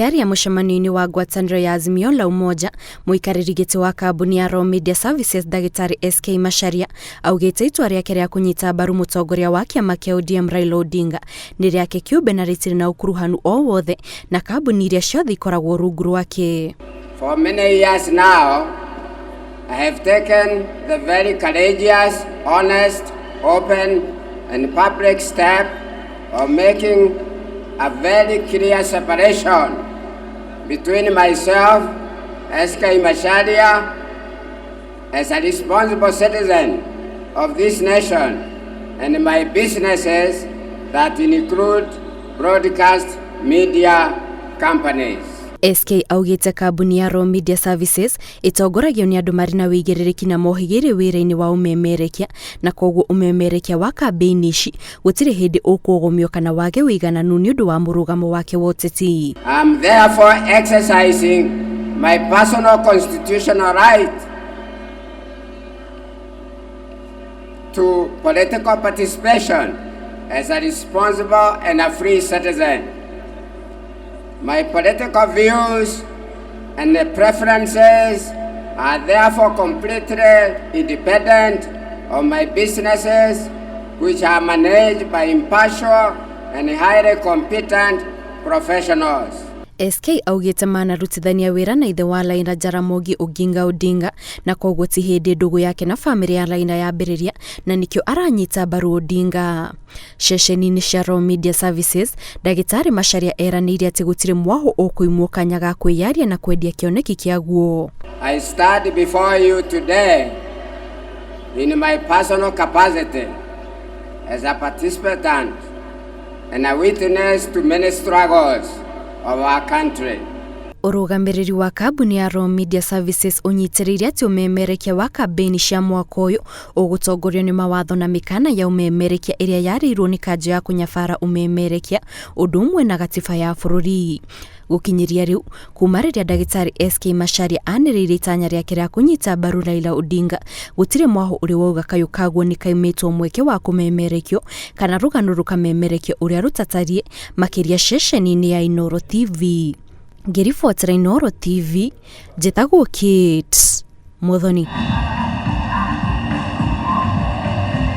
Akĩaria mũcemanio-inĩ wa ngwatanĩro ya Azimio la Umoja, mũikarĩri gĩtĩ wa kambuni ya Raw Media Services ndagĩtarĩ SK Macharia augĩte itua rĩake rĩa kũnyita mbaru mũtongoria wa kĩama kĩa ODM Raila Odinga nĩ rĩake kĩũmbe na rĩtirĩ na ũkuruhanu o wothe na kambuni iria ciothe ikoragwo rungu rwake. For many years now, I have taken the very courageous, honest, open, and public step of making a very clear separation between myself, SK Macharia, as a responsible citizen of this nation, and my businesses that include broadcast media companies. SK augĩte kambuni ya Raw Media Services ĩtongoragio nĩ andũ marĩ na wĩigĩrĩrĩki na mohĩgĩire wĩra-inĩ wa ũmemerekia, na koguo ũmemerekia wa kambĩini ici gũtirĩ hĩndĩ ũkũgomio kana wage ũigananu nĩ ũndũ wa mũrũgamo wake wa ũteti. I'm therefore exercising my personal constitutional right to political participation as a responsible and a free citizen. My political views and preferences are therefore completely independent of my businesses, which are managed by impartial and highly competent professionals. SK augĩte manarutithania wĩra na ithe wa Raila Jaramogi Oginga Odinga, na koguo ti hĩndĩ ndũgũ yake na bamĩrĩ ya Raila yambĩrĩria, na nĩkĩo aranyita mbaru Odinga. Ceceni-inĩ cia Raw Media Services, ndagĩtarĩ Macharia eranĩire atĩ gũtirĩ mwahũ ũkũimwo kanya ga kwĩyaria na kwendia kĩoneki kĩaguo. I stand before you today in my personal capacity as a participant and a witness to many struggles of our country. Ũrũgamĩrĩri wa kambuni ya Raw Media Services ũnyitĩrĩire atĩ ũmemerekia wa kambĩini cia mwaka ũyũ ũgũtongorio nĩ mawatho na mĩkana ya ũmemerekia ĩrĩa yarĩirwo nĩ kanjũ ya kũnyabara ũmemerekia ũndũ ũmwe na gatiba ya bũrũri. Gũkinyĩria rĩu kuma rĩrĩa ndagĩtarĩ SK Macharia anĩrĩire itanya rĩake rĩa kũnyita mbaru Raila Odinga, gũtirĩ mwahũ ũrĩ wauga kayũ kaguo nĩ kaimĩtwo mweke wa kũmemerekio kana rũgano rũkamemerekio ũrĩa rũtatariĩ, makĩria ceceni-inĩ ya Inooro TV. Ngĩribotera Inooro TV, njĩtagwo Kate Muthoni.